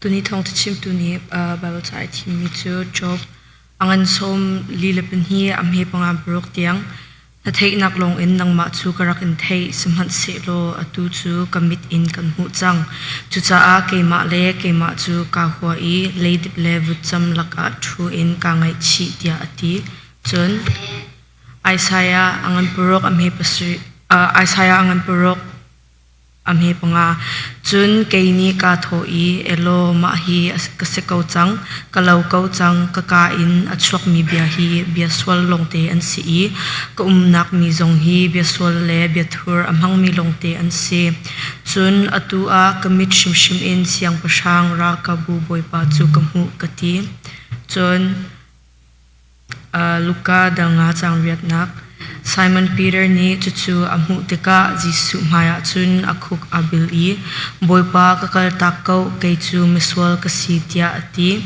Tuni thawngtha chimtu nih Baibal ca ai thimmi cu Job a ngan 42 a hme panga paruk tiang na theihnak lawngin nangmah cu ka rak in theih sihmanhsehlaw atu cu ka mit in kan hmuh cang. Cucaah keimah le keimah cu kaa hua i leidip le vutcam lakah ṭhu in kaa ngaihchih tiah a ti. Cun Isaiah a ngan paruk a hme pasarih Isaiah a ngan paruk a hme panga. Cun kei nih kaa thawh i, Elaw, mah hi ka si ko cang, ka lo ko cang, ka kaa in a chuakmi bia hi bia sual lawngte an si i ka umnak mi zong hi bia sual le bia thur a hmangmi lawngte an si. Cun atu ah ka mit hrimhrim in siangpahrang ralkapbu Bawipa cu ka hmuh, ka ti. Cun Luka dal nga caang riatnak Simon Peter nih cucu a hmuh tikah Jesuh hmaiah cun a khuk aa bil i, Bawipa, ka kaltak ko, kei cu misual ka si, tiah a ti.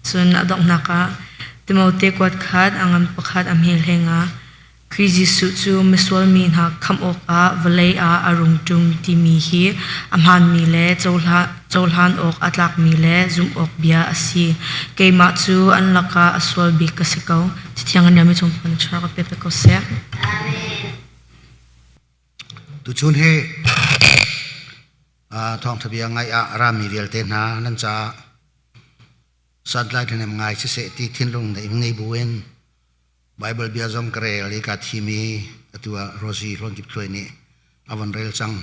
Cun a donghnak ah Timote kuat khat a ngan pakhat a hme hlengah Khrih Jesuh cu misual mi hna khamh awkah vawlei ah a rung ṭum timi hi a hmaanmi le cohlan awk a tlakmi le zumh awk bia a si. Keimah cu an lakah a sual bik ka si ko. Cathiang in rami cung na char ka pe ko seh. Tuchun hi thawngtha bia ngai ah rami vialte hna nan caah santlai ṭhahnem ngai siseh ti thinlung na ngei buin Baibal bia zong ka rel i kaa thim i atu ah Rosie Hlawn Thluai nih a von rel cang.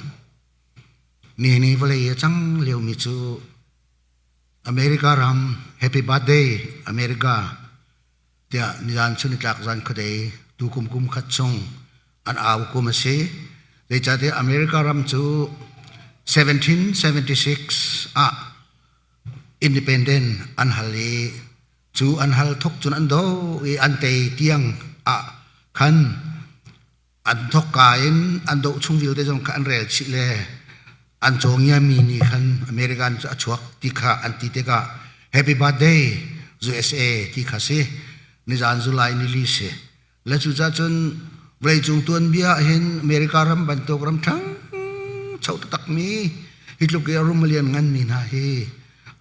Nihin i vawlei i a cang liomi cu America ram Happy Birthday America tiah nizan chun nitlak zan khuadei tu kum kum khat chung an au kum a si. Zeicahtiah America ram cu 1776 ah independent an hal i Cu an hal thok cun an do i an tei tiang ah khan an thokka in an doh chung vialte zong kha an rel chih le an cawngiami nih khan American cu a chuak ti kha an ti tikah Happy Birthday USA ti kha si nizan July nili si le cucaah cun vawleicung tuanbia hin America ram bantuk ram ṭhang cho taktakmi hi tluk i a rum a lian nganmi hna hi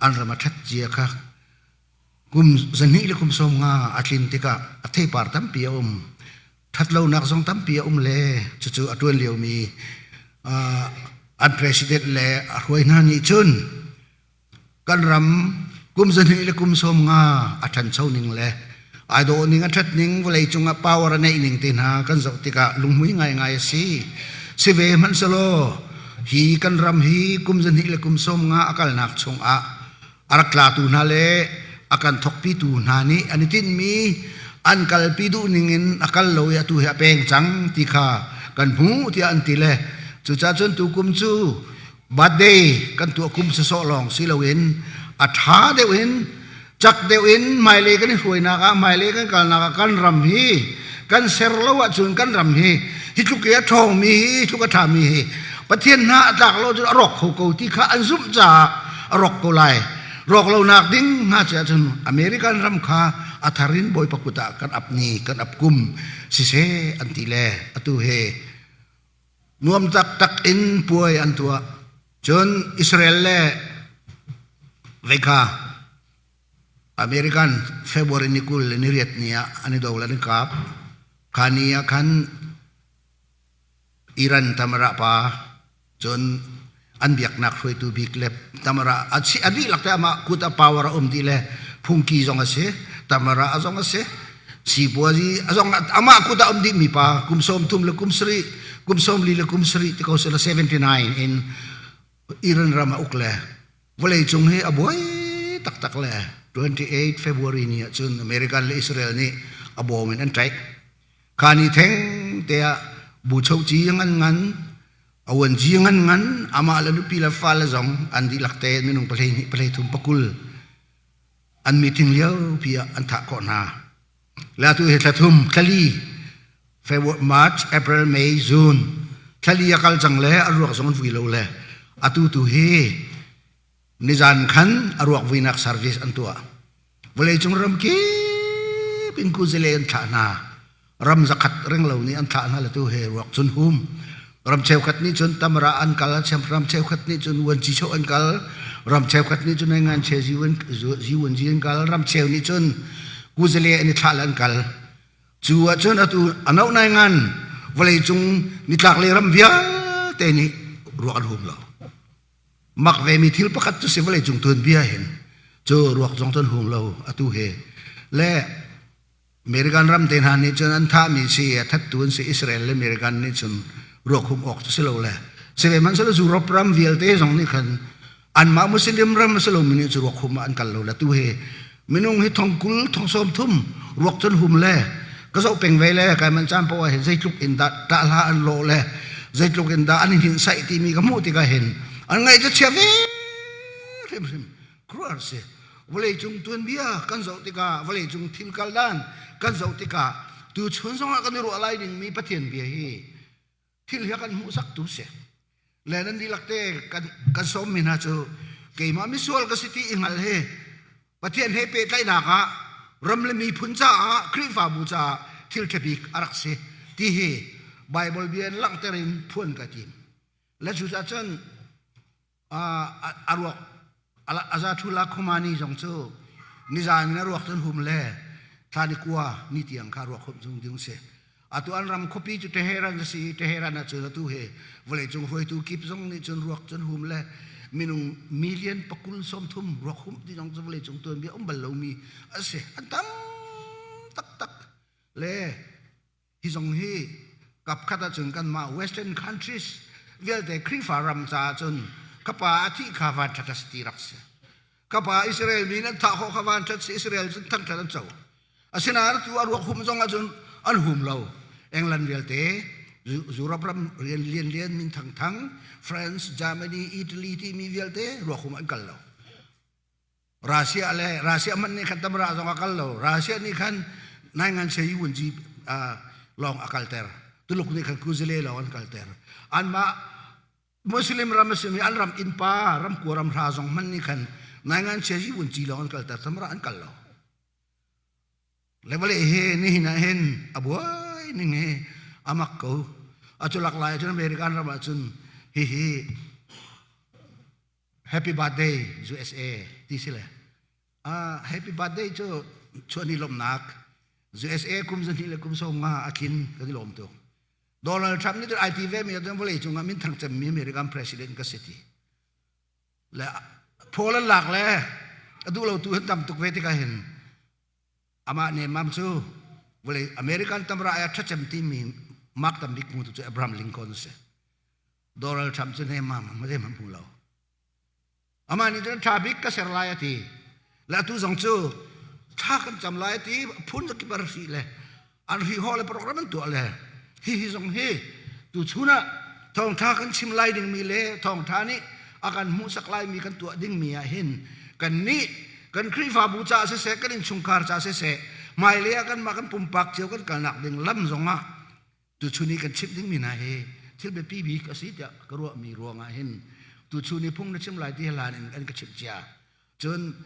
an ram a ṭhat cia kha Kum 2 le kum 50 a tlin tikah a theipar tampi a um. Ṭhatlonak zong tampi a um le cucu a ṭuan liomi an president le a hruai hna nih cun kan ram kum 2 le kum 50 a ṭhancho ning le ai dawh ning a ṭhat ning vawleicung ah power a neih ning te hna kan zoh tikah lunghmui ngaingai a si. Si ve hmanhselaw hi kan ram hi kum 2 le kum 50 a kalnak chungah a rak tlatu hna le a kan thawkpitu hna nih an i tinhmi an kalpi duh ningin a kal lo i atu hi a peng cang ti kha kan hmuh tiah an ti le cucaah cun tukum cu birthday kan tuah kum sawsawh lawng si loin a ṭha deuh in cak deuh in hmailei kan i hruainak ah hmailei kan kalnak ah kan ram hi kan ser lo ahcun kan ram hi hi tluk i a ṭhawngmi hi tluk a ṭhami hi Pathian hna a tlak lo cun a rawk kho ko ti kha an zumh caah a rawk ko lai rawk lonak ding hnga cu ahcun American ram kha a thar in Bawipa kut ah kan ap ni kan ap kum siseh an ti le atu he nuam taktak in puai an tuah cun Israel le veka American February ni 20 le ni riat ni ah an i do le an i kap kha ni ah khan Iran tamara pa cun an biaknak hruaitu bik le tamara a si a dihlak te amah kut a power a um dih le phungki zong a si tamara a zong a si sipuazi a zong amah kut a um dih mi pa kum 30 le kum sarih kum 40 le kum sarih ti ko sila 79 in Iran ram a uk le vawlei cung hi a buai taktak le 28 February ni ah cun American le Israel nih a bawm in an tlaih Kha ni theng te ah buchoci ngan ngan awanci ngan ngan amah le nupi le fale zong an dihlak te minung 12 23 20 an meeting lio pi ah an thah khawh hna. Le atu hi thla thum thlali February March April May June thlali a kal cang le a ruak zong an vui lo le atu tu hi nizan khan a ruak vuinak service an tuah. Vawleicung ram kip in kuzile an thlah hna. Ram zakhat ring lo nih an thlah hna le tu he ruak cun hum. Ram cheukhat nih cun Tamara an kal, ram cheukhat nih cun Vuanci an kal, ram cheukhat nih cun Ngan Che Ziwunji an kal, ram cheu nih cun Kuzale an i thlah an kal. Cu ahcun atu ano nai ngan vawlei cung nitlak lei ram vialte nih ruak an hum lo. Mak ve mi thil pakhat cu si vawlei cung tuanbia hin cu ruak zong cun hum lo atu he le American ram te hna nih cun an thahmi si a thattu an si Israel le American nih cun ruak hum awk cu si lo le si ve hmanhsehlaw Europe ram vialte zong nih khan anmah Muslim ram a si lomi nih cu ruak hum ah an kal lo le tu hi minung hi thong kul thong sawm thum ruak cun hum le ka zoh peng ve le kai man caan poah hin zeitluk in dah ṭah hla an lawh le zeitluk in dah an hin saih timi ka hmuh tikah hin an ngaih cu chia ve hrimhrim khuaruahhar si. Vawleicung tuanbia kan zoh tikah, vawleicung thil kaldan kan zoh tikah, tuchun zongah kan i ruah lai dingmi Pathian bia hi thil hi a kan hmuhsaktu si. Le nan dihlak te kan, kan sawmmi hna cu keimah misual ka si ti i hngal hi Pathian he pehtlaihnak ah ram le miphun caah Khrihfabu caah thil ṭha bik a rak si ti hi Bible bia in langhter in phuan ka tim. Le cucaah cun a ruak Azatullah Khomani zong cu nizan in a ruak cun hum le thla ni kua ni tiang kha ruak hum chung ding si. Atu an ram khuapi cu Teheran a si i Teheran ah cun atu hi vawleicung hruaitu kip zong nih cun ruak cun hum le minung million pakul sawmthum ruak hum ti zong cu vawleicung tuanbia um bal lomi a si. An tam taktak le Hi zong hi kapkhat ahcun kanmah Western countries vialte Khrihfa ram caah cun ka pa a thih kha vanṭhat a si ti rak si. Ka pa Israel mi nan thah khawh kha vanṭhat si Israel cun thangṭhat an co. Asinain atu a ruak hum zong ahcun an hum lo. England vialte Europe ram rian lian lian min thangthang France, Germany, Italy timi vialte ruak hum an kal lo. Russia le Russia hmanh nih khan tamra zong a kal lo. Russia nih khan naingan se wun ji lawng a kalter. Tuluk nih khan Kuzile lawng an kalter. Anmah Muslim ram a simi an ram innpa ram kua ram hra zong hmanh nih khan naingan se wun ji lawng an kalter. Tamra an kal lo. Le vale he nihin ah hin a buai ning hi amak ko. A culak lai cun American ram ah cun hihi Happy birthday USA ti si le happy birthday cu chuah ni lawmhnak USA kum zahnih le kum sawm nga a tlin kan i lawm tuk. Donald Trump nih cun ai ti ve mi ahcun vawlei cungah minthang cemmi American president ka si ti. Le phawl an lak le a duh lo tu hin tam tuk ve tikah hin amah nemmam cu vawlei American tamra ai a ṭha cem timi mark tam bik hmutu cu Abraham Lincoln a si. Donald Trump cu nemmam a zeihmanh hmu lo. Amah nih cun ṭha bik ka ser lai a ti. Le atu zong cu thla kan cam lai a ti phun zakip an hrih le an hrih hawh le program an tuah le hihi zong hi tuchun ah thawngṭha kan chim lai dingmi le thawngṭha nih a kan hmuhsak laimi kan tuah dingmi ah hin kan nih kan Khrihfabu caah siseh kan innchungkhar caah siseh hmailei ah kanmah kan pumpak cio kan kalnak ding lam zongah tuchun i kan chimh dingmi hna hi thil biapi bik a si tiah ka ruahmi ruangah hin tuchun i phung na chim lai ti hlan in an ka chimh cia cun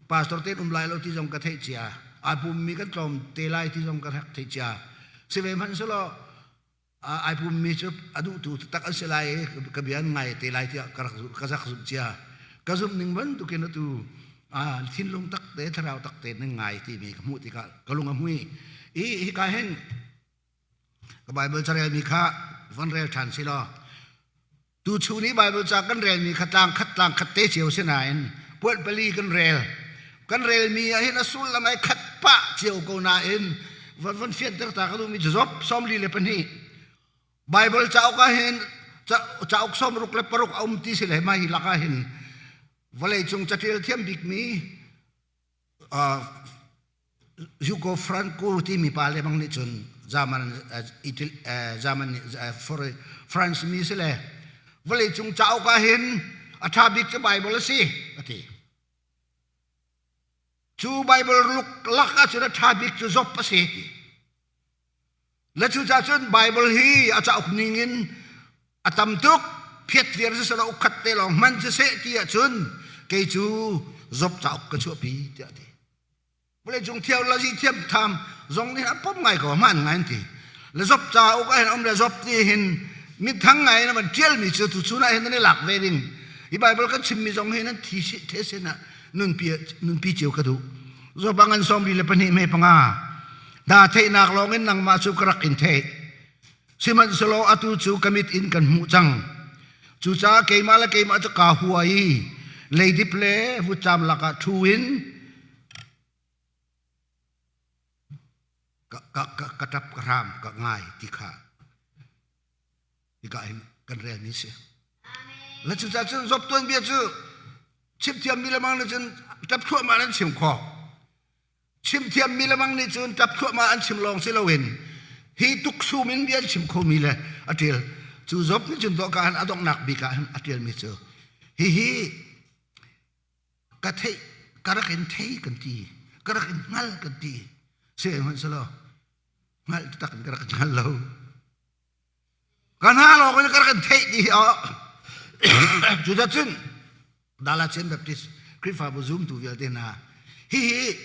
pastor te um lai lo ti zong ka theih cia ai pummi kan tlawm te lai ti zong ka rak theih cia si ve hmanh selaw ai pummi cu a duhtu tak an si lai ka bia an ngai te lai tiah ka rak ka zak zumh cia ka zumh ning bantukin atu thinlung tak te thlarau tak te nan ngai timi ka hmuh tikah ka lung a hmui i hika hin Ka Bible carelmi kha von rel ṭhan si law tuchun i Bible ca kan relmi kha tlang khat tlang khat te cio si nain puanh pali kan rel. Kan relmi ah hin a sullam ai khat pah cio ko nain von von fianter ta ka duhmi cu Job 42 Bible cauk ah hin cauk 66 a um ti si le mah hi lakah hin vawleicung caṭial thiam bikmi Hugo Franco timi pa le bang nih cun German Italy German nih France mi si le vawleicung cauk ah hin a ṭha bik cu Bible a si a ti. Cu Bible lak ah cun a ṭha bik cu Job a si ti. Le cucaah cun Bible hi a cauk ning in a tam tuk phiat viar siseh ukhat te lawng hman siseh ti ahcun kei cu Job cauk ka chuahpi tiah a ti. Vawleicung theology thiam tham zong nih an pom ngai ko hman ngai an ti. Le Job cauk ah hin um le Job ti hin Minthang ngai in van ṭialmi cu tuchun ah hin nan i lak ve ding. Hi Bible kan chimmi zong hi nan thi thesen ah nunpi nunpi cio ka duh. Zobang an 42 me panga. Da theihnak lawng in nangmah cu ka rak in theih. Sihmanhsehlaw atu cu ka mit in kan hmuh cang. Cucaah keimah le keimah cu kaa hua i leidip le vutcam lakah ṭhu in ka, ka, ka, ka ṭap ka hram ka ngai ti kha hika hin kan relmi si. Le cucaah cun Job tuanbia cu chim thiammi le mang nih cun ṭap thluahmah an chim khawh. Chim thiammi le mang nih cun ṭap thluahmah an chim lawng si loin hi tuksum in bia an chim khomi le a ṭial. Cu Job nih cun dawhka hin a donghnak bik ah hin a ṭialmi cu hihi ka theih ka rak in thei kan ti ka rak in hngal kan ti se hmanhselaw hngalh taktak in ka rak hngal lo ka hna lawng in ka rak in theih ti hi cuzacun Dalachin Baptist Khrihfabu zumtu vialte hna hihi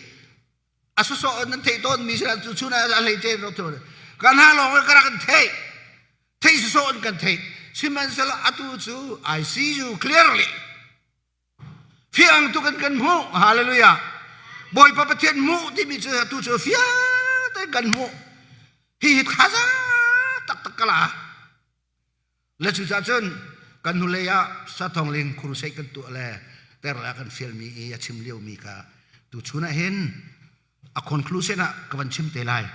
a sawsawh nan theih tawn mi sila cu chun ah a hlei te ro ka hna lawng in ka rak in theih theih sawsawh in kan theih sihmanhsehlaw atu cu I see you clearly Fiang tuk in kan hmuh. Hallelujah. Bawipa Pathian hmuh timi cu atu cu fiang tein kan hmuh. Hihi thaza taktak ka la. Le cucaah cun kan hnulei ah sathawngling crusade kan tuah le terla kan fialmi i a chim liomi kha tu chun ah hin a conclusion ah ka van chim te lai.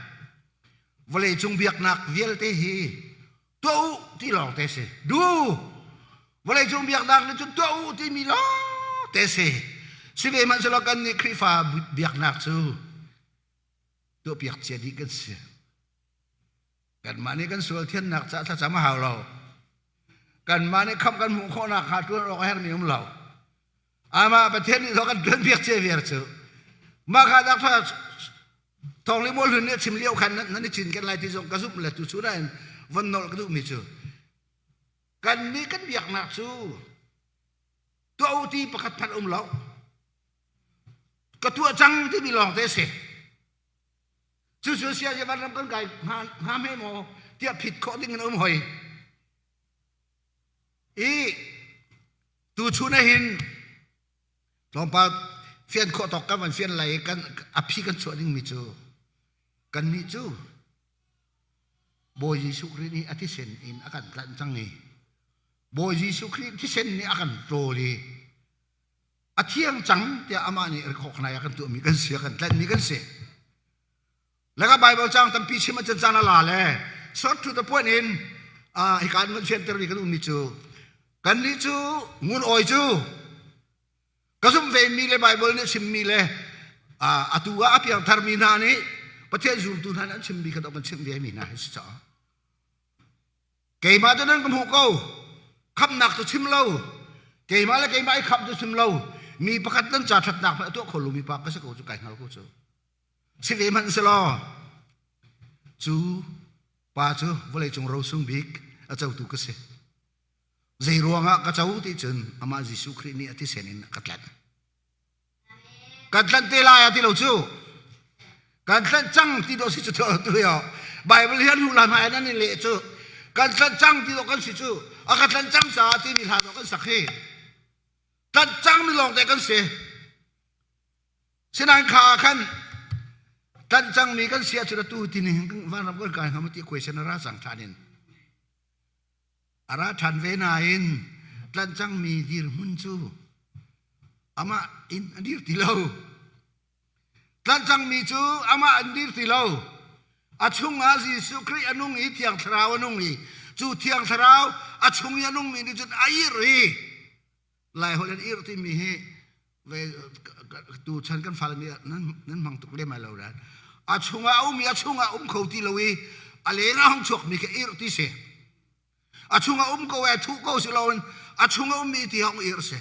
Vawlei cung biaknak vialte hi tuah u ti lawng te si du vawleicung biaknak nih cun tuah u timi lawng te si si ve hmanhsehlaw kan nih Khrihfa biaknak cu tuahpiak cia dih kan si kanmah nih kan sual thiannak caah thlacam a hau lo kanmah nih khamh kan hmuh khawhnak kha ṭuan awk a herhmi um lo Amah Pathian nih kan tuan piak che viar cu mah kha dak thong li mual hlun nih a chim lio khan nan i cin kan lai ti zong ka zumh le tu cu nain von nolh ka duhmi cu kan nih kan biaknak cu tuah u ti pakhat phan um lo ka tuah cang timi lawng te si cu cu sia van ram kan kai hnga hme maw tiah phit khawh ding in um hoi I tuchun ah hin tlawmpal fian khawh tawk kan van fian lai i kan a phi kan chuah dingmi cu kannih cu Bawi Jesuh Khrih nih a thisen in a kan tlanh cang i Bawi Jesuh Khrih thisen nih a kan ṭawl i a thiang cang tiah amah nih rikhawkhnai a kan tuahmi kan si a kan tlanhmi kan si. Laka Bible cang tampi chim a can caan a la le short to the point in hika an van fianter mi kan ummi cu kannih cu ngun awi cu ka zumh ve mi le Bible nih chimmi le atu ah a piangthar mi hna nih Pathian zultu hna nih an chimmi kha kan chimh ve mi hna hi si caah keimah cu nan ka hmuh ko khamnak cu chim lo keimah le keimah i khamh cu chim lo mi pakhat nan ca ṭhatnak hmanh a tuah kho lo mi pa ka si ko cu kai hngal ko cu Si ve hmanh selaw cu pa cu vawleicung rosung bik a cotu ka si. Zei ruangah ka co ti cun amah Jesuh Khrih nih a thisen in a ka tlanh. Kan tlanh te lai a ti lo cu. Kan tlanh cang ti dawh si cu tu yo. Bible hi an hnu la hmai nan in leh cu. Kan tlanh cang ti dawh kan si cu. A ka tlanh cang caah timi hla dawh kan sak hi. Tlanh cang mi lawng te kan si. Sinain kha ah khan tlanh cangmi kan si ahcun atu ti ning vanram kan kai hnga maw ti question a ra cang ṭhan in. A ra ṭhan ve nain tlanh cangmi dirhmun cu amah in a dir ti lo. Tlanh cangmi cu amah an dir ti lo. A chungah Jesuh Khrih a nung i Thiang Thlarau a nung i cu Thiang Thlarau a chung i a nungmi nih cun a irh i Laiholh in ir timi hi tu chan kan fale nih nan nan hmang tuk lem ai lo ran a chungah a um i a chungah um kho ti lo i a leng ah hong chuakmi kha ir ti si a chungah um ko e thuh ko si loin a chungah ummi ti hong ir si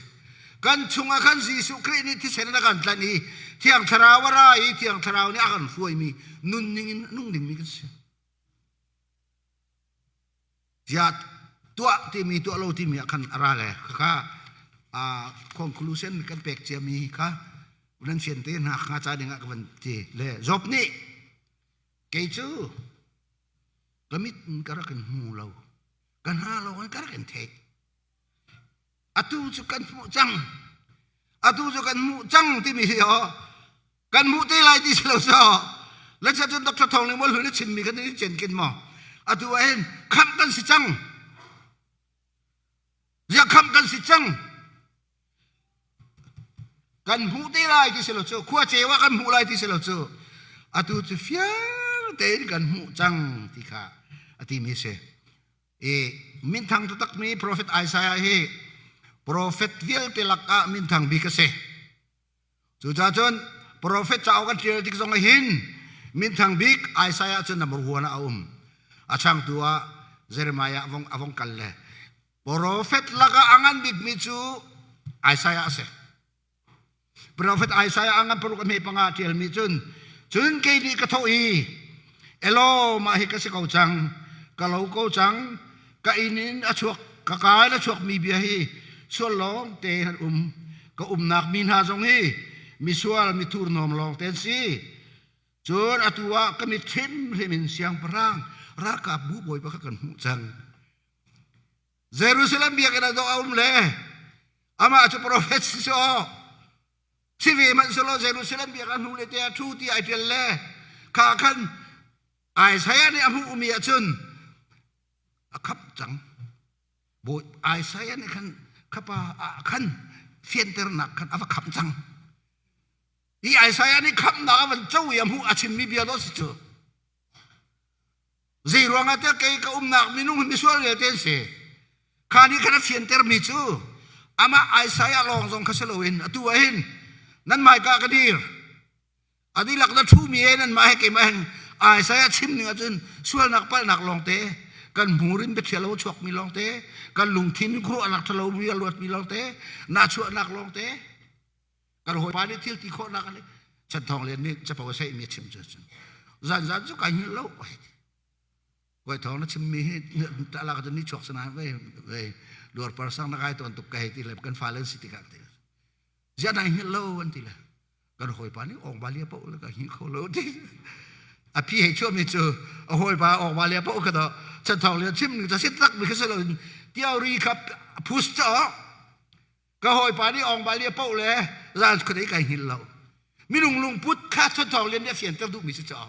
kan chungah khan Jesuh Khrih nih thisen in a kan tlanh i Thiang Thlarau a ra i Thiang Thlarau nih a kan hruaimi nunning in nung dingmi kan si Ziah tuah timi tuah lo timi ah khan a ra le khakha conclusion kan pek ciami kha nan fian te hna hnga ca ding ah ka van ti le Job nih kei cu ka mit in ka rak in hmu lo. Kan ha lawng in ka rak in theih. Atu cu kan hmuh cang. Atu cu kan hmuh cang timi hi ho kan hmuh te lai ti si lo so. Let's cun Dr. Thawng Ling Mual Hlun chimmi kan i cen kin maw? Atu ah hin khamh kan si cang. Ziah khamh kan si cang. Kan hmuh te lai ti si lo cu khua ceu ah kan hmuh lai ti si lo cu atu cu fiang tein kan hmuh cang ti kha a timi si. I minthang taktakmi profet Isaiah hi profet vialte lakah minthang bik a si. Cucaah cun profet cauk an ṭial tik zong ah hin minthang bik Isaiah cu number one ah a um. A changtu ah Jeremiah a vong kal le profet lakah a ngan bikmi cu Isaiah a si. Profet Isaiah a ngan paruk a hme panga ṭialmi cun cun kei nih ka thawh i elaw mah hi ka si ko cang ka lo ko cang ka inn in a chuak ka ka in a chuakmi bia hi sual lawng te an um ka umnak mi hna zong hi misual mi thurhnawm lawng te an si cun atu ah ka mit hrimhrim in siangpahrang ralkap bu bawipa kha kan hmuh cang Jerusalem biakinn ah dawh a um le amah cu profet si sawh si ve hmanh selaw Jerusalem biakinn hnu le te ah thu ti ai ṭial le kha khan Isaiah nih a hmuhmi ahcun a khap cang. Bawi Isaiah nih khan khapa ah khan fianternak khan a va khap cang. Hi Isaiah nih khamnak a van co i a hmuh a chimmi bia dawh si cu. Zei ruangah tiah kei ka umnak minung hi misual vialte an si. Kha nih khan a fiantermi cu amah Isaiah lawng zong kha si loin atu ah hin nan hmaika ka dir. A dihlak na ṭhumi he nanmah he keimah he Isaiah chim ning ahcun sualnak palhnak lawngte kan hmur in biaṭhia lo chuakmi lawngte kan lungthin khuaruahnak ṭhalo mi a luatmi lawngte nahchuahnak lawngte kan hawipa nih thil ti khawhnak an Chan Thawng Lian nih capo a saihmi a chim cu cun zan zan cu kai hngilh lo Koi thawng na chimmi hi talak cun ni chuak sana ve ve luar par sang na kai ton tuk ka hei ti le kan fale si tikah ti ziah nai hngilh lo an ti le kan hawipa nih ong balia paoh le ka hngilh kho lo ti a phi hei chuahmi cu a hawipa ong balia paoh kha to chan thawng le chim ning ca si tak mi kha si lo in theory kha phus cho ka hawipa nih ong balia paoh le zan khuadei kai hngilh lo minung lungput kha chan thawng lian nih a fianter duhmi si cho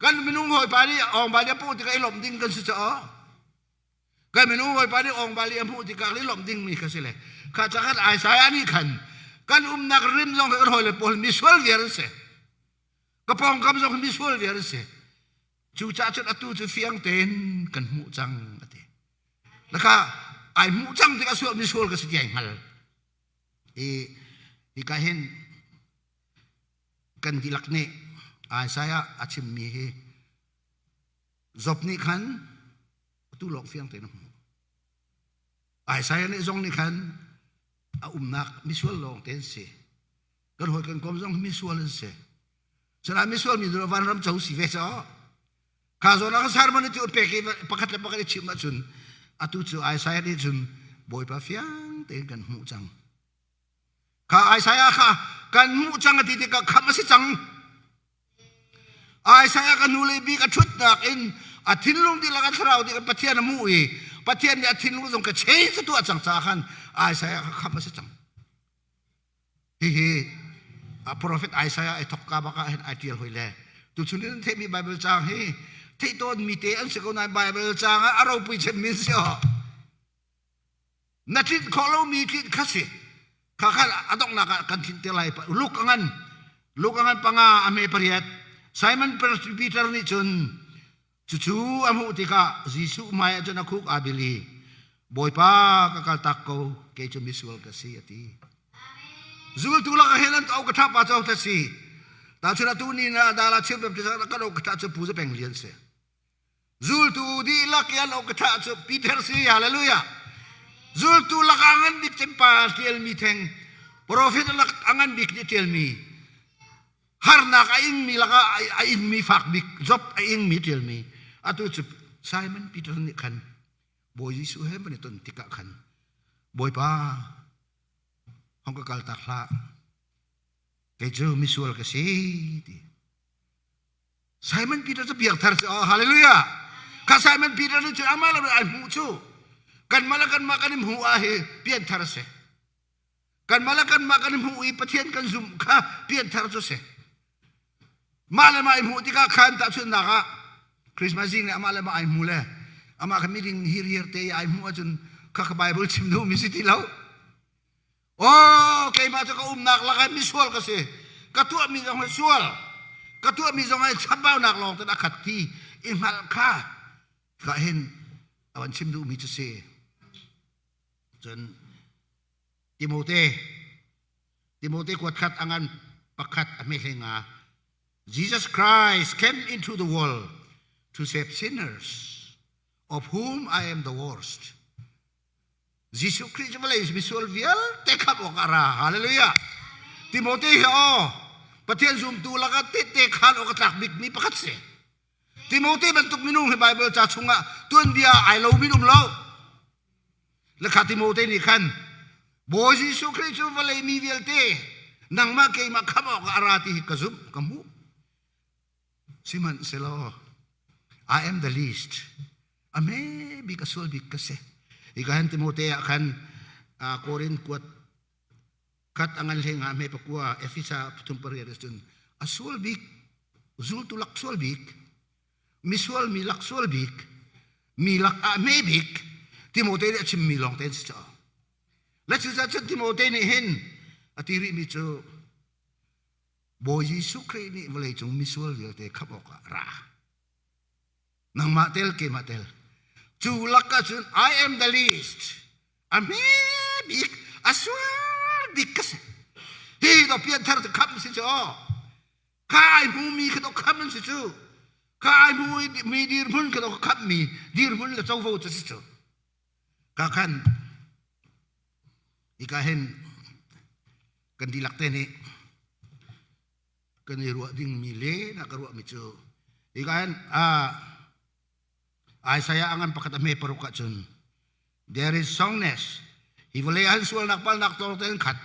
kan minung hawipa nih ong balia paoh tikah i lawmh ding kan si cho Kan minung hawipa nih ong bali a hmuh tikah i lawmh dingmi kha si le kha ca khan Isaiah nih khan kan umnak rim zong kan hawile pawl misual viar an si. Ka pawngkam zong misual viar an si. Cucaah cun atu cu fiang tein kan hmuh cang a ti. Laka ai hmuh cang tikah sual misual ka si ti ai hngal. I hika hin kan dihlak nih Isaiah a chimmi hi Job nih khan atu lawng fiang tein a hmuh. Isaiah nih zong nih khan a umnak misual lawng te an si. Kan hawi kan kom zong misual an si. Sanain misual mi cu vanram co si ve caw. Kha zawn ah sermon cu pek i pakhat le pakhat i chim ahcun atu cu Isaiah nih cun Bawipa fiang tein kan hmuh cang. Kha Isaiah kha kan hmuh cang a ti tikah khamh a si cang. Isaiah ka hnulei bik a ṭhutnak in a thinlung dihlak a thlarau dihlak Pathian a hmuh i Pathian nih a thinlung zong ka change a tuah cang caah khan Isaiah kha khamh a si cang. Hihi a prophet Isaiah ai thawkka bak ah hin ai ṭial hoi le tuchun in theihmi Bible caang hi theih tawnmi te an si ko nain Bible caang ah a ropui cemmi an si awh. Na tlinh khawh lomi tlinh kha si. Kha kha a donghnak ah kan tlinh te lai. Luke a ngan. Luke a ngan panga a hme pariat. Simon Peter nih cun cucu a hmuh tikah Jesuh hmai ah cun a khuk aa bil i Bawipa ka kaltak ko kei cu misual ka si a ti. Zultu lakah hin an au ka ṭha pa cu ta si. Ta chun atu ni na dala chim kan au ka ṭha cu pu za peng lian si. Zultu dihlak i an awk ka thah cu Peter si hallelujah. Zultu lak ah ngan bik cem pa ṭialmi theng profet lak a ngan bik nih ṭialmi harnak a ingmi lakah a inmi fak bik Job a ingmi ṭialmi atu cu Simon Peter nih khan Bawi Jesuh he van i ton tikah khan Bawipa hong ka kal tak hlah kei cu misual ka si ti Simon Peter cu piangthar si. Oh, hallelujah. Kha Simon Peter nih cun amah lo ai hmuh cu kanmah le kanmah kan i hmuh ah hi pianthar a si. Kanmah le kanmah kan i hmuh i Pathian kan zumh kha pianthar cu si. Mah le mah i hmuh tikah khan tahchunhnak ah Christmas zing le amah le mah ai hmu le amah kha miding hiriar te ai hmuh ahcun kha kha Bible chim duhmi si ti lo. Oh, keimah cu ka umnak lakah misual ka si. Ka tuahmi zong hi sual. Ka tuahmi zong hi chambaunak lawng ten a khat ti i hngalh kha ka hin a van chim duhmi cu si. Cun Timote Timote kuat khat a ngan pakhat a hme hlei nga Jesus Christ came into the world to save sinners of whom I am the worst. Jesuh Khrih cu vawlei misual vialte khamh awk a ra. Hallelujah. Timote hi aw Pathian zumtu lakah tehte khaan awk a tlak bikmi pakhat si. Timote bantuk minung hi Bible ca chungah tuanbia ai lo min um lo. Lekha Timote nih khan Bawi Jesuh Khrih cu vawlei mi vialte nangmah keimah khamh awk a ra ti hi ka zumh ka hmuh. Sihmanhsehlaw I am the least. A hme bik a sual bik ka si. Hika hin Timote ah khan Korin kuat khat a ngan hlei nga hme pakua Efesa pathum pariat cun a sual bik zultu lak sual bik misual mi lak sual bik mi lak ah hme bik Timote nih a chimmi lawng te an si caah le cucaah cun Timote nih hin a ti rihmi cu Bawi Jesuh Khrih nih vawleicung misual vialte khamh awkah ra. Nangmah tel, keimah tel. Cu lakah cun I am the least. A hme bik, a sual bik ka si. Hi do pianthar cu khamh si cu aw. Kha ai hmumi kha do khamh an si cu. Kha ai hmu mi dirhmun kha do khamh mi dirhmun le covo cu si cu. Ka khan hika hin kan dihlak te nih kan i ruah dingmi le na ka ruahmi cu hika hin Isaiah a ngan pakhat a hme paruk ahcun there is soundness hi vawlei ah hin sualnak palnak tawng tein khat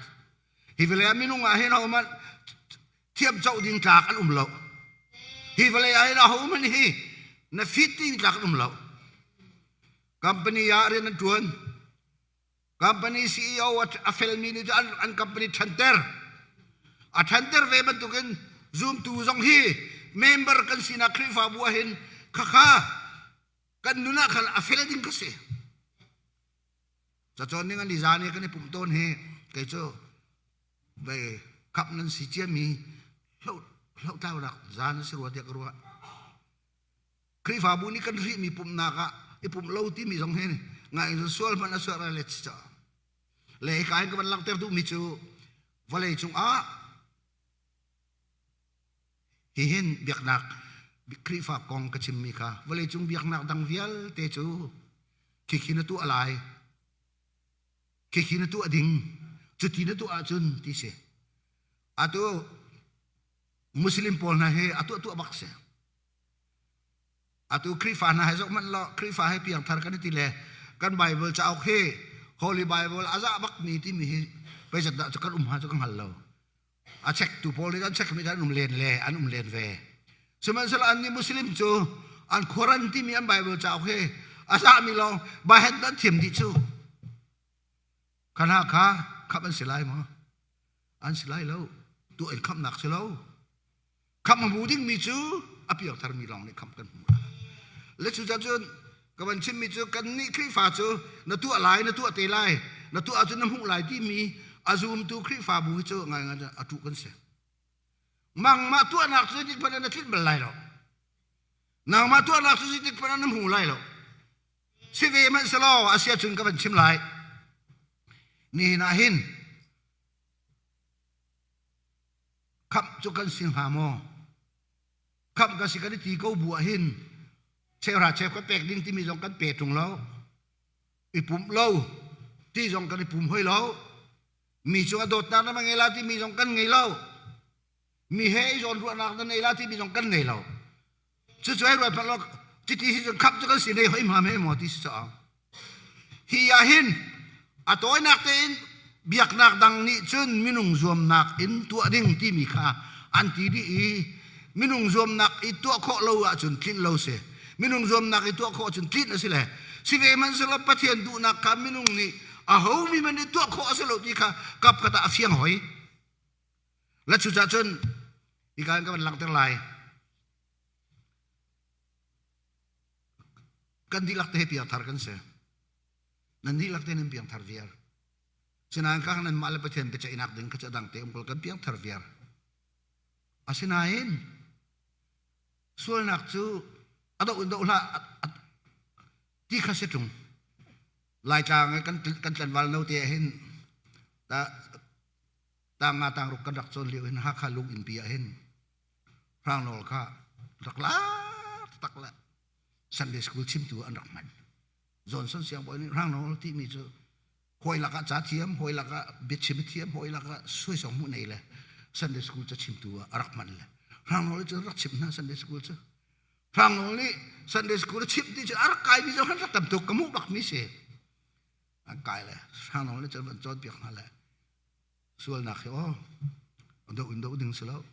hi vawlei ah minung ah hin ahohmanh thiam coh ding tlak an um lo hi vawlei ah hin ahohmanh hi na fit ding tlak an um lo Company ah rian an ṭuan. Company CEO a felmi nih cun an company ṭhanter. A ṭhanter ve bantukin zumtu zong hi member kan sinak Khrihfabu ah hin khakha kan nun ah khan a fel ding ka si. Cacawn ning an i zan i kan i pumh tawn hi kei cu ve khap nan si ciami hlohtlau zan a si rua tiah ka ruah. Khrihfabu nih kan hrihmi pumhnak ah i pumh lo timi zong hi ngai in sual hmanh a sual le ca le hika hin ka van langhter duhmi cu vawlei cungah hihin biaknak Khrihfa kong ka chimmi kha vawlei cung biaknak dang vialte cu khikhi na tuah lai khikhi na tuah ding cuti na tuah ahcun ti si atu Muslim pawl hna hi a tuah tuah bak si Atu Khrihfa hna he zoh hmanh law Khrihfa he piangthar kan i ti le kan Bible cauk hi Holy Bible a zah bak mi timi hi pei zat dah cu kan um ha cu ka hngal lo. A check tu pawl nih an check mi an um len le an um len ve. Sihmanhsehlaw an nih Muslim cu an Quran timi an Bible cauk hi a zah mi lawng by hand an thiam dih cu. Kana kha khap an si lai maw? An si lai lo. Tuah in khamnak si lo. Khamh a hmu dingmi cu a piangtharmi lawng nih khamh kan hmu lai. Le cucaah cun ka van chimmi cu kannih Khrihfa cu na tuah lai, na tuah te lai, na tuah ahcun na hmuh lai timi a zumtu Khrihfabu hi cu ngaingai a ṭuh kan si. Mangmah tuahnak cu zeitik hmanh ah na tlinh bal lai lo. Nangmah tuahnak cu zeitik hmanh ah na hmu lai lo. Si ve hmanh selaw a sia cun ka van chim lai. Nihin ah hin Khamh cu kan si hnga maw? Khamh kan si kan i ti ko bu ahhin cheuhra cheu kan pek ding timi zong kan pe ṭung lo. I pumh lo ti zong kan i pum hoi lo. Mi cungah dawtnak na ngei la timi zong kan ngei lo. Mi he i zawnruahnak na nei la timi zong kan ngei lo. Cucu hei ruat hmanh law chiti hi cun khap cu kan si nei hoi hma me maw ti si caang. Hi ah hin a tawinak tein biaknak dang nih cun minung zuamnak in tuah ding timi kha an ti dih i minung zuamnak i tuah khawh lo ahcun tlinh lo si. Minung zuamnak i tuah khawh ahcun tlinh a si le si ve hmanhsehlaw Pathian duhnak kha minung nih aho mi hmanh nih tuah khawh a si lo ti kha kapkhat ah a fiang hoi. Le cucaah cun hika in ka van langhter lai. Kan dihlak te piangthar kan si. Nan dihlak te nan piangthar viar. Sinain ka nan mah le Pathian biaceihnak ding kha cu a dang te um kol kan piangthar viar. Asinain sualnak cu a doh in doh hlah ti kha si ṭung. Laitlang kan kan tlanval no te ah hin ta tang nga tang ruk kan rak cawn lio hin Hakha lung innpi ah hin Hrangnawl kha rak la tak le Sunday school chimtu an rak hman. Johnson siangbawi nih Hrangnawl timi cu hawi lakah ca thiam, hawi lakah biachim thiam, hawi lakah suaisong hmuh nei le Sunday school ca chimtu ah a rak hman le Hrangnawl cu rak chimh hna Sunday school cu. Hrangnawl nih Sunday school a chimh ti cu a rak kaimi zong han rak tam tuk ka hmuh bak mi si. An kai le Hrangnawl nih cun van cawnpiak hna le sualnak hi aw do in do ding si lo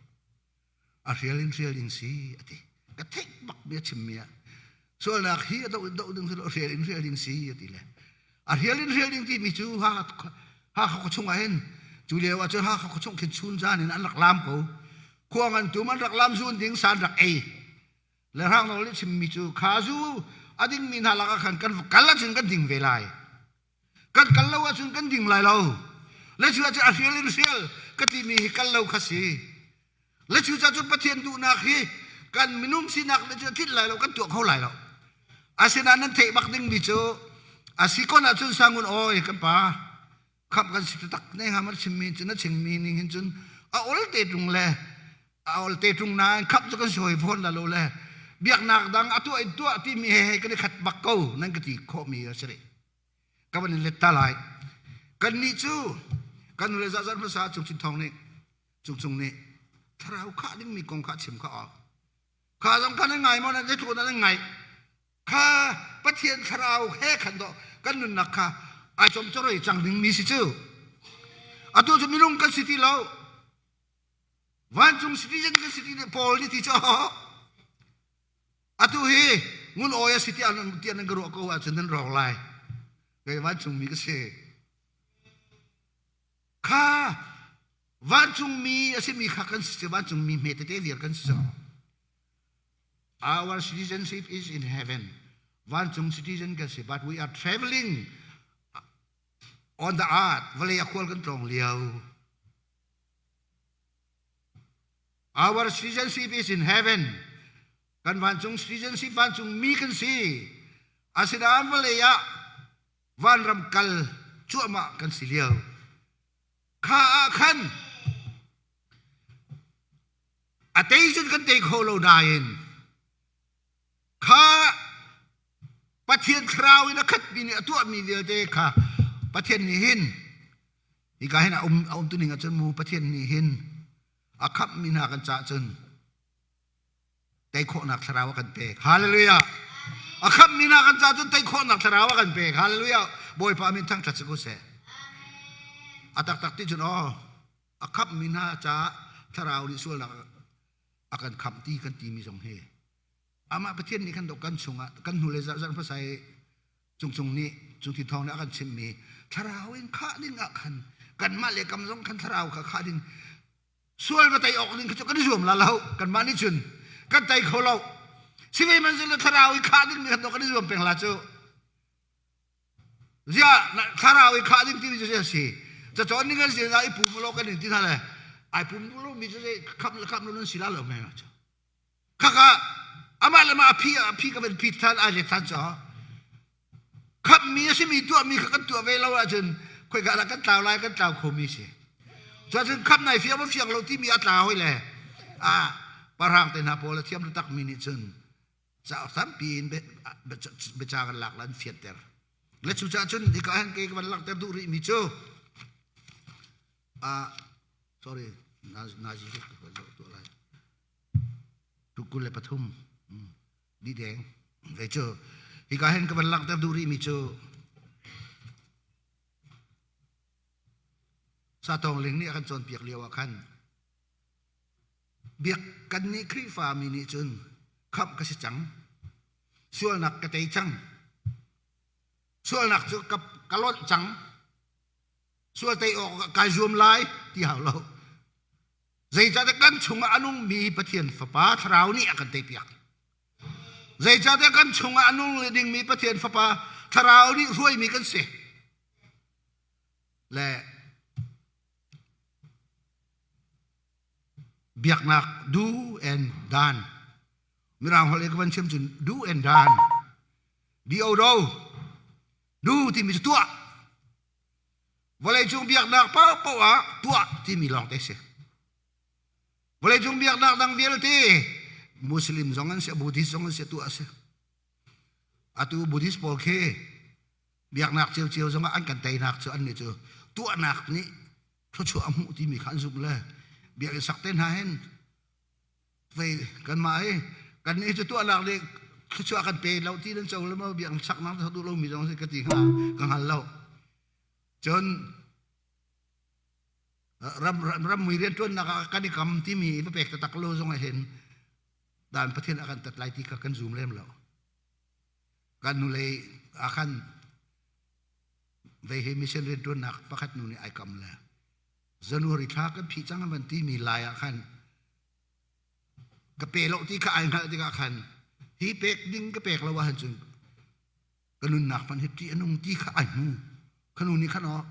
a hrial in hrial ding si a ti ka theih bak mi a chimmi ah sualnak hi a do in do ding si lo a hrial in hrial ding si a ti le a hrial in hrial ding timi cu ha ha kha chung ah hin cu lio ah cun ha kha chung khin chun zan in an rak lam ko khuang an tum an rak lam zun ding san rak ei le hrang nawl nih chimmi cu kha zu a dingmi hna lakah khan kan kal ahcun kan ding ve lai Kan kal lo ahcun kan ding lai lo. Le cu ahcun a hrial in hrial ka timi hi kal lo kha si. Le cu cun Pathian duhnak hi kan minung sinak le cu a tlinh lai lo, kan tuah kho lai lo. Asinain nan theih bak dingmi cu a si kon ahcun sangun oi kan pa khamh kan si taktak ne hnga ma chimmi cu na chimmi ning hin cun a ol te tung le a ol te tung nain khamh cu kan si hoi fawn la lo le biaknak dang a tuah in tuah timi he he kan i khat bak ko nan ka ti khawhmi a si rih. Ka van in let ta lai. Kannih cu kan nule zahzar hmasa Cungchin Thawng nih Cungcung nih thlarau khah dingmi kong kha chim kha awk. Kha zong kha nan ngai maw nan zeitluk nan ngai. Kha Pathian thlarau he khan dawh kan nunnak kha ai chom choroi cang dingmi si cu. Atu cu minung kan si ti lo. Vancung citizen kan si ti Paul nih ti cu Atu hi ngun awi a si tiah tiah nan ka ruah ko ahcun nan rawk lai. Kei vancungmi ka si. Kha vancungmi a simi kha kan si vancungmi hme tete viar kan si cang. Our citizenship is in heaven. Vancung citizen kan si, but we are traveling on the earth. Vawlei a khual kan tlawng lio. Our citizenship is in heaven. Kan vancung citizenship vancung mi kan si. Asinain vawlei ah vanram kal cuahmah kan si lio. Kha ah khan a tei cun kan tei kho lo nain kha Pathian thlarau in a khatmi nih a tuahmi vialte kha Pathian nih hin hika hin a um a um tuning ahcun mu Pathian nih hin a khamhmi hna kan caah cun tei khawhnak thlarau a kan pek. Hallelujah. A khamhmi hna kan caah cun tei khawhnak thlarau a kan pek. Hallelujah. Bawipa min thangṭhat si ko seh. A taktak ti cun aw a khamhmi hna caah thlarau nih sualnak a kan khamh ti kan timi zong hi amah Pathian nih khan kan chungah kan hnu le zarh zarh hmasa i cungcung nih cungthi thawng nih a kan chimhmi thlarau in khah ding ah khan kanmah le kam zong khan thlarau kha khah ding sual va tei awk ding kha cu kan i zuam la lo kanmah nih cun kan tei kho lo sihmanhsehlaw thlarau i khah ding nih khan kan i zuam peng la cu Ziah thlarau i khah ding timi cu a si. Cacawn ning an si i pum lo kan in ti hna le ai pum lo mi cu kham le kham lo nan si la lo me. Khaka amah le mah a phi a phi ka van phi than ai le than cho. Khap mi a simi tuah mi kha kan tuah ve lo ahcun khoika dah kan tlau lai kan tlau kho mi si. Cuacun khap nai fiang ma fiang lo timi a tla hoi le a parang te hna pawl a thiam tak mi nih cun cauk tampi in biaca kan lak la an fianter le cucaah cun hika hin kei ka van langhter duh rih mi cu ah sorry nazi ka zoh tuah lai 23 di deng ve cu hika hin ka van langhter duh rih mi cu Satawng Ling nih a kan cawnpiak lio ah khan Biak kan nih Khrihfami nih cun khamh ka si cang. Sualnak ka tei cang. Sualnak cu ka, ka lonh cang. Sual tei awk kai zuam lai ti hau lo. Zeicahtiah kan chungah a nungmi Pathian Fapa Thlarau nih a kan teipiak. Zeicahtiah kan chungah a nung dingmi Pathian Fapa Thlarau nih hruaimi kan si. Le biaknak do and done. Mirang holh i ka van chim cun do and done. Do do. Do timi cu tuah. Vawleicung biaknak paohpaoh ah tuah timi lawng te si. Vawleicung biaknak dang vialte Muslim zong an si, Buddhist zong an si, tuah a si. Atu Buddhist pawl khi biaknak ciocio zong ah an kan teinak cu an nih cu tuahnak nih thluachuah a hmuh timi kha an zumh le biakinn sak te hna hin vei kanmah hi kan nih cu tuahnak nih thluachuah kan pe lo ti nan co le maw biakinn saknak sak duh lomi zong si ka ti hnga ka hngal lo. Cun ram ram mui rianṭuannak ah kan i kam timi i va pek taktak lo zong ah hin dan Pathian a kan tat lai ti kha kan zum lem lo. Kan hnulei ah khan vei hi mission rianṭuannak pakhat nu nih ai kam le January thla kan phih cang an van timi lai ah khan ka pe lo ti kha ai hngalh tikah khan hi pek ding ka pek lo ahcun cun ka nunnak hmanh hi ṭih a nung ti kha ai hmu kha nu nih khan aw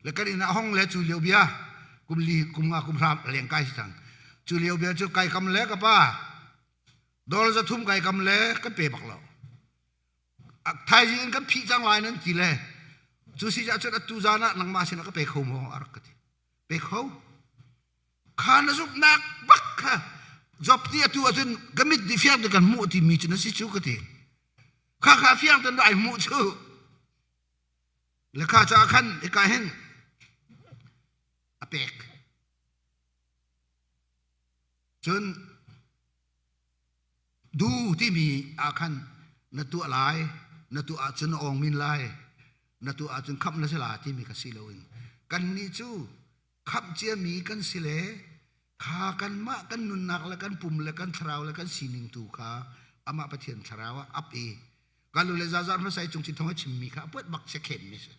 le kan inn ah hong le cu lio bia kum li kum nga kum hra leng kai si cang cu lio bia cu kai kam le ka pa dol za thum kai kam le kan pe bak lo thaizing in kan phih cang lai nan ti le cu si cah cun atu zan ah nangmah sinah ka pe kho maw a rak ka ti pe kho kha na zumhnak bak kha job ti atu ahcun ka mit di fiang te kan hmuh timi cu na si cu ka ti kha kha fiang ten ai hmuh cu le kha ca khan ika hin a pek cun Du timi ah khan na tuah lai, na tuah ahcun na awng min lai, na tuah ahcun khamh na si la timi kha si loin kannih cu khamh ciami kan si le kha kanmah kan nunnak le kan pum le kan thlarau le kan sining tu kha amah Pathian thlarau ah ap i kan lu le zazar hmasa i cungchin thawng a chimmi kha a puat bak si khenmi si.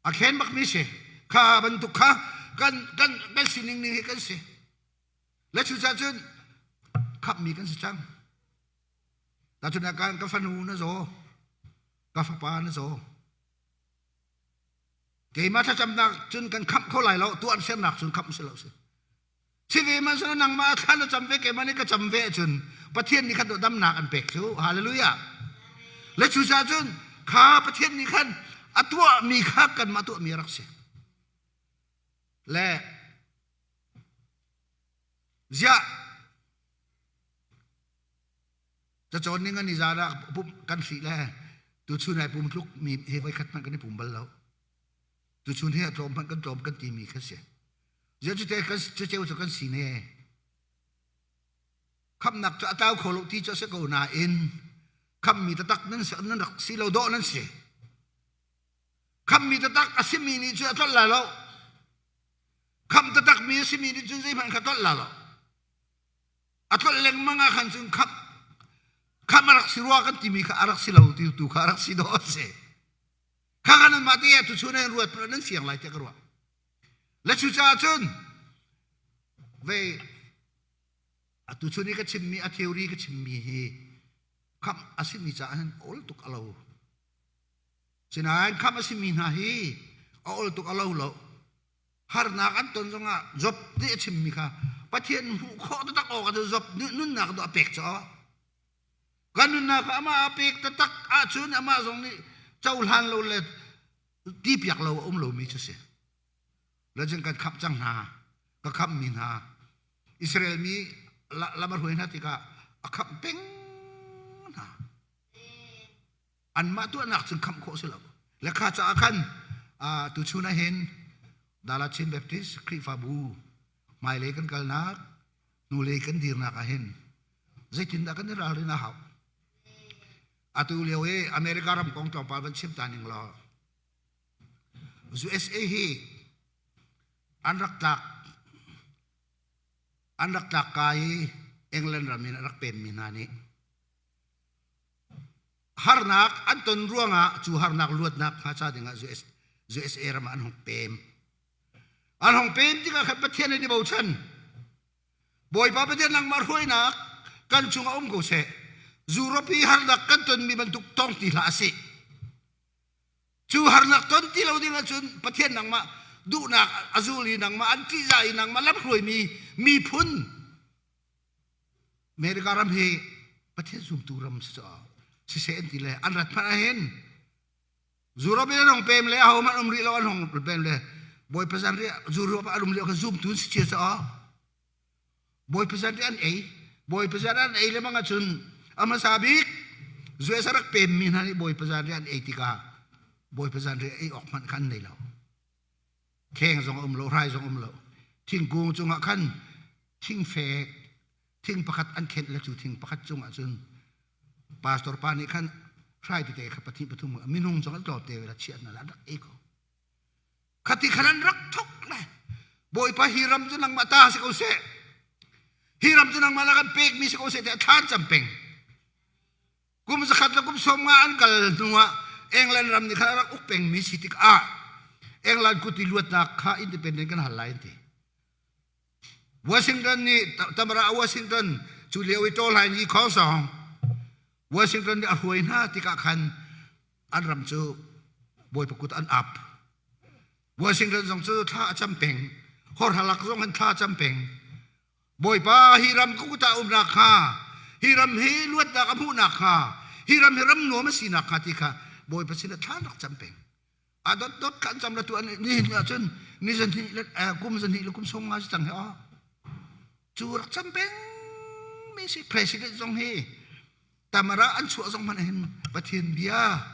A khen bakmi si. Kha bantuk kha kan kan kan sining ning hi kan si. Le cucaah cun khamhmi kan si cang. Tahchunhnak ah ka fanu na zaw, ka fapa na zaw. Keimah thlacamnak cun kan khamh kho lai lo, tuan sernak cun khamh si lo si. Si ve man sila nangmah thla na cam ve keimah nih ka cam ve cun Pathian nih khan damnak an pek cu. Hallelujah. Le cucaah cun kha Pathian nih khan a tuahmi kha kanmah tuahmi a rak si. Le Ziah cacawn ning an i zan ah pumh kan hrih le tuchun ai pum tluk mi he voi khat hmanh kan i pum bal lo. Tuchun hi a tlawm hmanh kan tlawm kan timi kha si. Ziah cute kan cuceu cu kan si ne. Khamnak cu a tlau kho lo ti cu a si ko nain khammi taktak nan nan rak si lo dawh nan si. Khammi taktak a simi nih cu a tlolh lai lo. Khamh taktakmi a simi nih cun zeihmanh kha tlolh la lo. A tlolh lengmang ah khan cun khamh khamh a rak si rua kan timi kha a rak si lo ti tu kha a rak si dawh a si. Kha kan anmah te ah tuchun ah ruat nan fiang lai tiah ka ruah. Le cucaah cun vei atu chun i ka chimmi a theory ka chimmi hi khamh a simi caah hin awl tuk a lo. Sinain khamh a simi hna hi a ol tuk a lo lo. Harnak an ton zongah Job nih a chimmi kha Pathian hmuh khawh taktak awk ah Job nih nunnak dawh a pek caw. Kan nunnak kha amah a pek taktak ahcun amah zong nih cohlan lo le tipiak lo a um lomi cu si. Lajin kan khamh cang hna, ka khamhmi hna. Israel mi lam a hruai hna tikah a khamh peng hna. Anmah tuahnak cun khamh khawh si lo. Le kha caah khan tuchun ah hin Dala Chin Baptist Khrihfabu hmailei kan kalnak hnulei kan dirnak ah hin zeitindah kan i ralrin a hau. Atu lio i America ram kong tlawmpal van chim ta ning law USA hi an rak tlak an rak tlak ka i England ram in a rak pemmi hna nih. Harnak an ton ruangah cu harnak luatnak hnga ca dingah US, USA ram ah an hung pem. An hung pem tikah khan Pathian an i bochan. Bawipa Pathian nangmah hruainak kan cungah um ko seh. Europe i harnak kan tonmi bantuk tong ti hlah sih. Cu harnak ton ti lo ding ahcun Pathian nangmah duhnak a zul i nangmah an ṭihzah i nangmah lamhruaimi miphun America ram hi Pathian zumtu ram si caah siseh an ti le an rat hmanh ahhin Europe in an hong pem le aho hmanh um rih lo an hong pem le Bawipa zanriah Europe ah an um lio kha zumtu an si cia caah Bawipa zanriah an ei Bawipa zanriah an ei le bang ahcun a hmasa bik US a rak pemmi hna nih Bawipa zanriah an ei tikah Bawipa zanriah ei awk hmanh kha an nei lo Kheng zong a um lo, hrai zong um lo. Thingkung cungah khan thingfe thing pakhat an khenh le cu thing pakhat cungah cun pastor pa nih khan hrai tete kha pathnih pathum minung zong an tlawm te la chiah na la rak ei ko. Khati khan an rak thok le Bawipa hi ram cu nangmah ta si ko seh. Hi ram cu nangmah la kan pekmi si ko seh tiah thlan cam peng. Kum zakhat le kum 50 an kal hnuah England ram nih khan a rak uk pengmi si tikah England kut i luatnak kha independent kan hal lai an ti. Washington nih tamara Washington cu lio i ṭawl hain i khawng Washington nih a hruai hna tikah khan an ram cu Bawipa kut an ap. Washington zong cu thla a cam peng. Horhalak zong an thla a cam peng. Bawipa hi ram ka kut ah umnak kha hi ram hi luatnak a hmuhnak kha hi ram hi ram nuam a sinak kha ti kha Bawipa sin ah thla rak cam peng a dot dot kha an cam la tu an ni hin ah cun ni zan hnih le kum zan hnih le kum sawm nga si cang hi aw cu rak cam peng mi si president zong hi tamara an chuah zong hmanh hin Pathian bia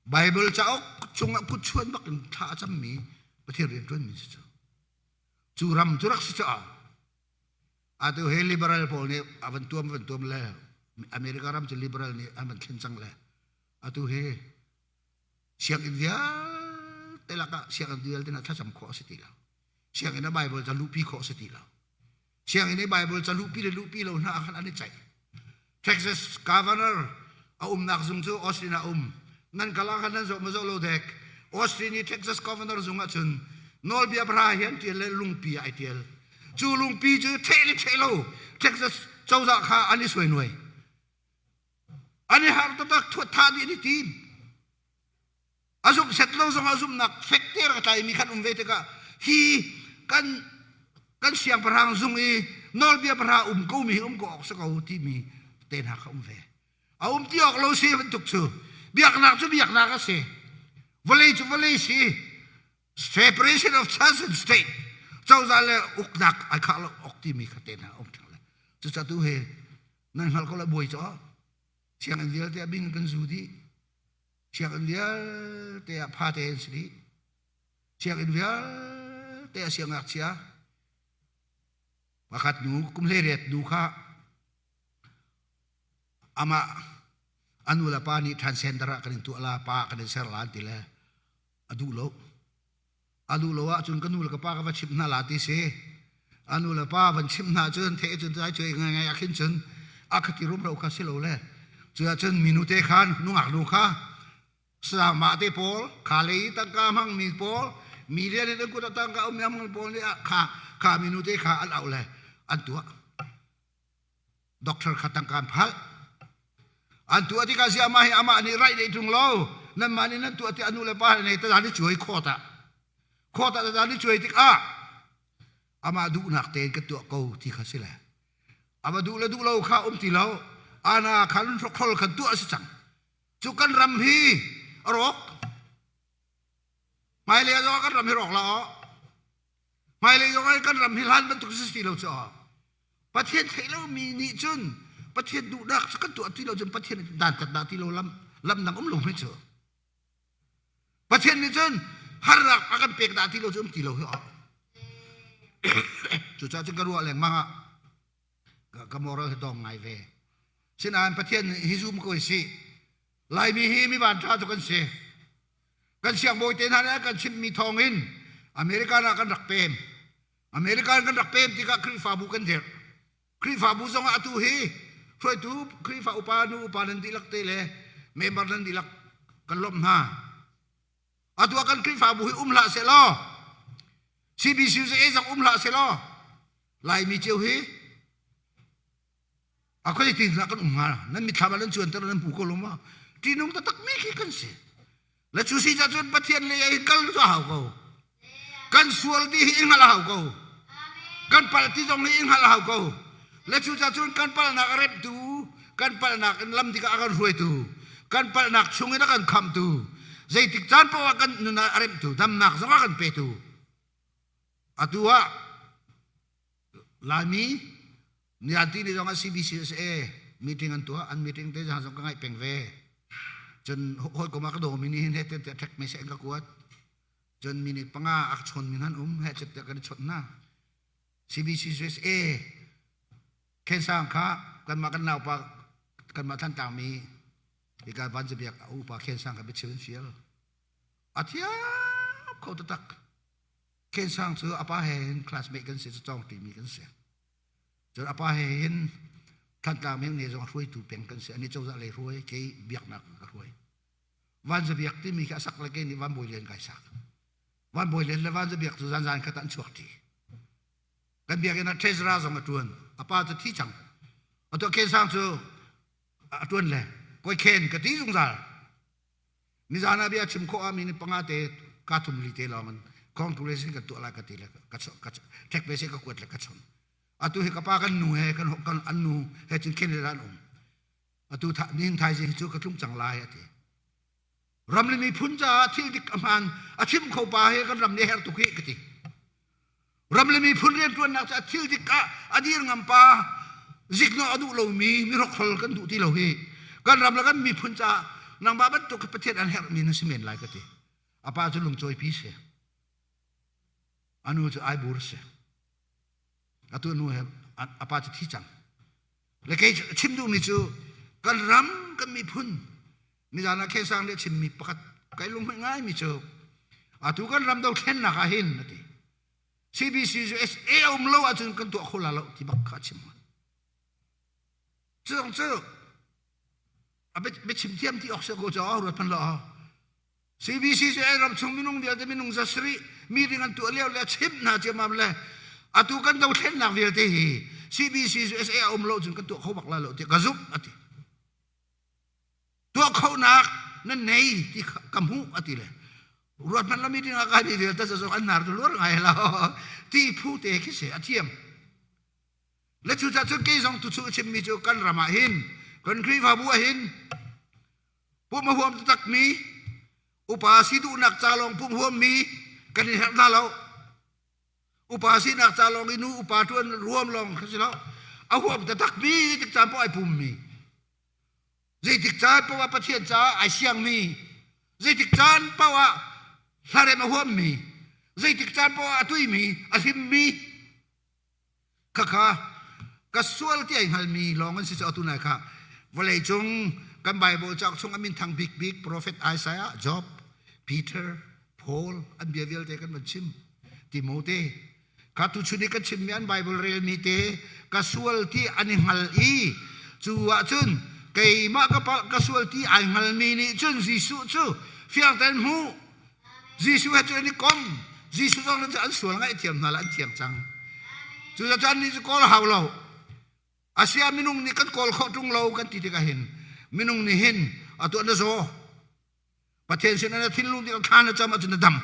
Bible cauk chungah kut chuan bak in thla a cammi Pathian rian ṭuanmi si cu Cu ram cu rak si caah atu hi liberal pawl nih a van tuam van tuam le America ram cu liberal nih an van thlen cang le atu hi sianginn vialte lakah sianginn vialte na thlacam khawh a si ti lo. Sianginn ah Bible ca luhpi khawh a si ti lo. Sianginn i Bible ca luhpi le luhpi lo hna ah khan an i ceih. Texas governor a umnak zung cu Austin ah um. Nan kal ah khan nan zoh ma zoh lo dek. Austin i Texas governor zung ah cun nawlbia pahra hi an ṭial le lungpi ah ai ṭial. Cu lungpi cu ṭheh le ṭheh lo Texas cozah kha an i suainuai. An i har taktak thuat tha dih an i tim. A zumh set lo zong ah zumhnak fekte rak tlaimi khan um ve tikah hi kan kan siangpahrang zung i nawlbia pahra um ko mi hi um ko awk si ko timi te hna kha um ve. A um ti awk lo si bantuk cu biaknak cu biaknak a si. Vawlei cu vawlei si. Separation of church and state cozah le uknak ai khah lo awk timi kha te hna um theng le. Cucaah tu hi nan hngalh ko lai buai cu sianginn vialte a bing kan zu dih. Sianginn vialte ah phate an si dih. Sianginn vialte ah siangngakchia pakhat nu kum 18 nu kha amah a nu le pa nih transgender ah kan in tuah la pa kan in ser la an ti le a duh lo. A duh lo ahcun ka nu le ka pa ka va chimh hna la ti si. A nu le pa van chimh hna cun the cun tai cuai ngai ngai ah khin cun a kha ti rumro kha si lo le cu ahcun minu te khan nungak nu kha mah te pawl kha lei tangka hmang mi pawl mi lian in an kut ah tangka um mi pawl nih kha kha minu te kha an auh le an tuah Doctor kha tangka an phalh. An tuah tikah si amah hi amah nih raih lei ṭung lo. Nanmah nih nan tuah ti anu le pa nih taza ni cuai khawt ah. Khawt ah taza ni cuai tikah amah duhnak tein ka tuah ko ti kha si le. Ama duh le duh lo kha um ti lo. Ana khan hrokhol khan tuah si cang. Cu kan ram hi a rawk. Hmailei ah kan ram hi rawk la aw. Hmailei zong ah kan ram hi hlan bantuk si ti lo cu Pathian theih lomi nih cun Pathian duhnak cu kan tuah ti lo cun Pathian dantat dah ti lo lam lam dang um lo hme cu. Pathian nih cun harnak a kan pek dah ti lo cu um ti lo hi Cucaah cun ka ruah lengmang ah ka moral hi dong ngai ve. Sinain Pathian hi zum ko si. Laimi hi mi vanṭha cu kan si. Kan siangbawi te hna nih kan chimhmi thawngin American ah kan rak pem. American kan rak pem tikah Khrihfabu kan dirh. Khrihfabu zongah atu hi hruaitu Khrihfa upa nu upa nan dihlak te le Member nan dihlak kan lawmh hna. Atu ah kan Khrihfabu hi um hlah sehlaw CBCUSA zong um hlah sehlaw Laimi cio hi a khoi ti hna kan um hnga nan mitthlam ah nan cuanter nan hmu ko lo ma ṭihnung taktak mi khi kan si le cu si cah cun Pathian lei ah kal cu a hau ko kan sual ti hi i hngalh a hau ko kan palh ti zong hi i hngalh a hau ko le cu cah cun kan palhnak a remhtu kan palhnak in lam dikah a kan hruaitu kan palhnak chung in a kan khamtu zeitik caan paoh ah kan nun ah a remhtu damnak zong a kan petu atu ah Laimi nianti ni zong ah CBCSA meeting an tuah an meeting te zong ka ngaih peng ve cun hawikom ah ka dawmi nih hin he te ṭhek me se ka kuat cun minute panga a chawn mi han um he chet te kan i chawnh hna CBCSA Khensang kha kanmah kan naupa kanmah Thantlang mi hika Vanzabiak a upa Khensang kha biachim an fial a thiam kho taktak Khensang cu a pa he hin classmate kan si cawng ṭimi kan si cun a pa he hin Thantlang meng ne zong hruaitu peng kan si ani cozah lei hruai kei biaknak ka hruai Vanzabiak timi khi a sak le kei nih Van Bawi Lian kai sak Van Bawi Lian le Vanzabiak cu zanzan khat an chuak ṭi kan biakinn ah treasurer zong a ṭuan a pa cu thi cang atu Khensang cu a ṭuan le koi khen ka ti zungzal nizan ah bia chim khawh ah mi nih panga te ka thum li te lawng in congratulation kan tuah lai ka ti le ka ka ṭhek ve se ka kuat le ka chon atu hi ka pa kan nu he kan kan an nu he cun khen an um atu nihin thaizing cu ka tlung cang lai a ti ram le miphun caah thil dik a hmaan a chim kho pa he kan ram nih herh tuk hi ka ti ram le miphun rianṭuannak caah thil dik ah a dir ngam pa ziknawh a duh lomi mihrokhrol kan duh ti lo hi kan ram le kan miphun caah nangmah bantuk Pathian an herhmi na si men lai ka ti a pa cu lungcawipi si a nu cu aibur si atu nu he a pa cu thi cang le kei chim duhmi cu kan ram kan miphun nizan ah Khesang nih a chimmi pakhat kai lunghmuih ngaimi cu atu kan ram dothlennak ah hin a ti CBC cu SA a um lo ahcun kan tuah kho la lo ti bak kha a chim cu cu a biachim thiam ti awk si ko caah ruat hmanh lo CBC cu ram chung minung vialte minung za sarih meeting an tuah lio le chimh hna ciammam le atu kan dothlennak vialte hi CBC cu SA a um lo cun kan tuah kho bak lai lo tiah ka zumh a ti. Tuah khonak nan nei ti ka hmuh a ti le ruat hmanh lo meeting ah kai mi vialte cu an hnar tu luar ngai lo ti phu te khi si a thiam. Le cucaah cun kei zong tu chu chimmi cu kan ram ah hin kan Khrihfabu ah hin Pum a huam taktakmi upa si duhnak ca lawng pum huammi kan i herh hna lo. Upa sinak ca lawng i nu upa ṭuan ruam lawng kha si lo. A huam taktakmi tik caan poah ai pummi. Zeitik caan poah ah Pathian caah ai siangmi. Zeitik caan poah ah hlarem a huammi. Zeitik caan poah ah a tuimi, a hlimmi. Khakha ka sual ti ai hngalmi lawng an si cu atu nai kha vawlei cung kan Bible cauk chung a minthang bikbik prophet Isaiah, Job, Peter, Paul an bia vialte kan van chim. Timote kha tuchun i kan chimmi an Bible relmi te ka sual ti an i hngal i cu ahcun keimah ka palh ka sual ti ai hngalmi nih cun Jesuh cu fiang tein hmuh Jesuh he cu an i kom. Jesuh zong nih an sual ngaihthiam hna le an thiang cang. Cucaah annih cu kawl hau lo. Asia minung nih kan kawl khawh ṭung lo kan ti tikah hin minung nih hin atu na zaw. Pathian sin na thinlung nih thla na cam ahcun na dam.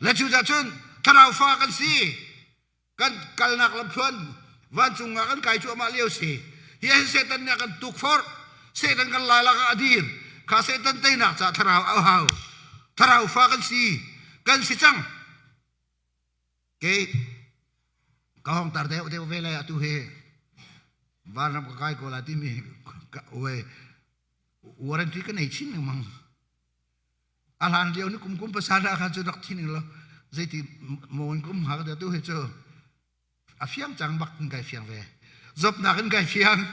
Le cucaah cun thlarau fa kan si. Kan kalnak lamthluan vancung ah kan kai cuahmah lio si. Hi hin Satan nih a kan tukforh. Satan kan lai lakah a dir. Kha Satan teinak caah thlarau a hau. Thlarau fa kan si. Kan si cang. Kei ka hong tar deuh deuh ve lai atu hi vanram ka kai ko la timi we warranty ka nei chin lengmang. A hlan lio ni kum kum pasal ah khan cu rak thi ning law zeiti maw in kum hngak dah tu hi cu a fiang cang bak in kai fiang ve. Job nak in kai fiang,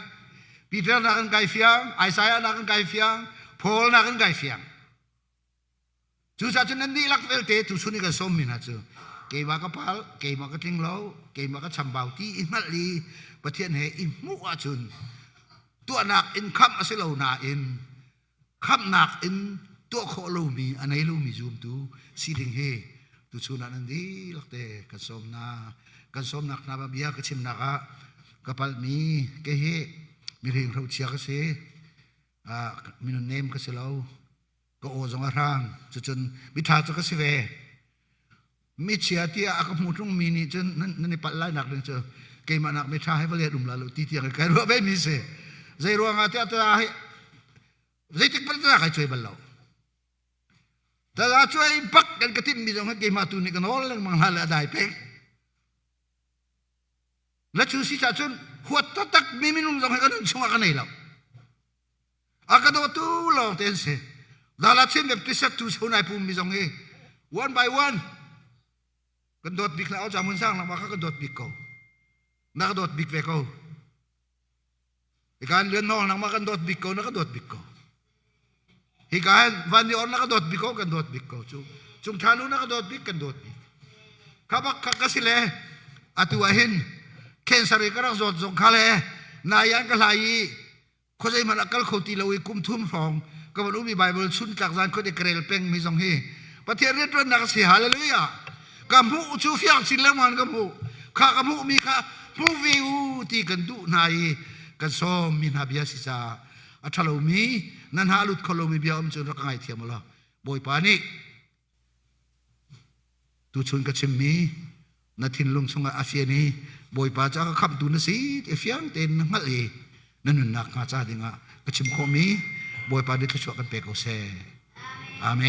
Peter nak in kai fiang, Isaiah nak in kai fiang, Paul nak in kai fiang. Cucaah cun nan dihlak vialte tuchun i kan sawmmi hna cu keimah ka pal, keimah ka tling lo, keimah ka chambau ti i hngalh i Pathian he i hmuh ahcun tuahnak in khamh a si lo nain. Khamhnak in tuah khawh lomi a nei lomi zumtu si ding hi tuchun ah nan dihlak te kan sawm hna. Kan sawmnak hna bia ka chimnak ah ka palhmi ke hi mihring hrochia ka si. Minun nem ka si lo. Ka aw zong a hrang. Cucun mitha cu ka si ve. Michia tiah a ka hmu ṭungmi nih cun nan i palh lai nak ding cu keimah nak miṭha he vale um la lo ti tiang kai ruah ve mi si. Zei ruangah tiah ta hi zeitik hmanh ta kai cuai bal lo. Ta cuai bak kan ka timh mi zong keimah tu nih ka nawl lengmang hna le a dai peng. Na cu si cah cun huat taktak mi minung zong hi ka nun chungah ka nei lo. A ka dawtu lawng te an si. Dala Chin Baptist tu so nai pum mi zong hi one by one kan dawt bik la au jamun sang lang ma kha kan dawt bik ko. Na ka dawt bik ve ko. Ikan lian nong nang ma kan dawt bik ko na ka dawt bik ko. Hika van ni or na ka dawt bik ko kan dawt bik ko cu. Cung thanu na ka dawt bik kan dawt bik. Kha bak kha ka si le atu ah hin cancer i ka rak zawt zong kha le na yan ka hlai i khuazei hmanh a kal kho ti lo i kum thum hrawng ka van um i Bible chun tlak zan khuat i ka rel peng mi zong hi Pathian rianṭuannak a si hallelujah ka hmuh cu fiang chin lengmang ka hmuh kha ka hmuh mi kha hmu ve u ti kan duh hna i kan sawm mi hna bia si caah a ṭhalo mi nan ha lut kho lomi bia um cun rak ka ngaithiam u law Bawipa nih Tuchun ka chimmi na thinlung chungah a fian i Bawipa cu a ka khamhtu na si ti fiang tein na hngalh i na nunnak hnga ca dingah ka chim khawhmi Bawipa nih thluachuah kan pe ko seh. Amen.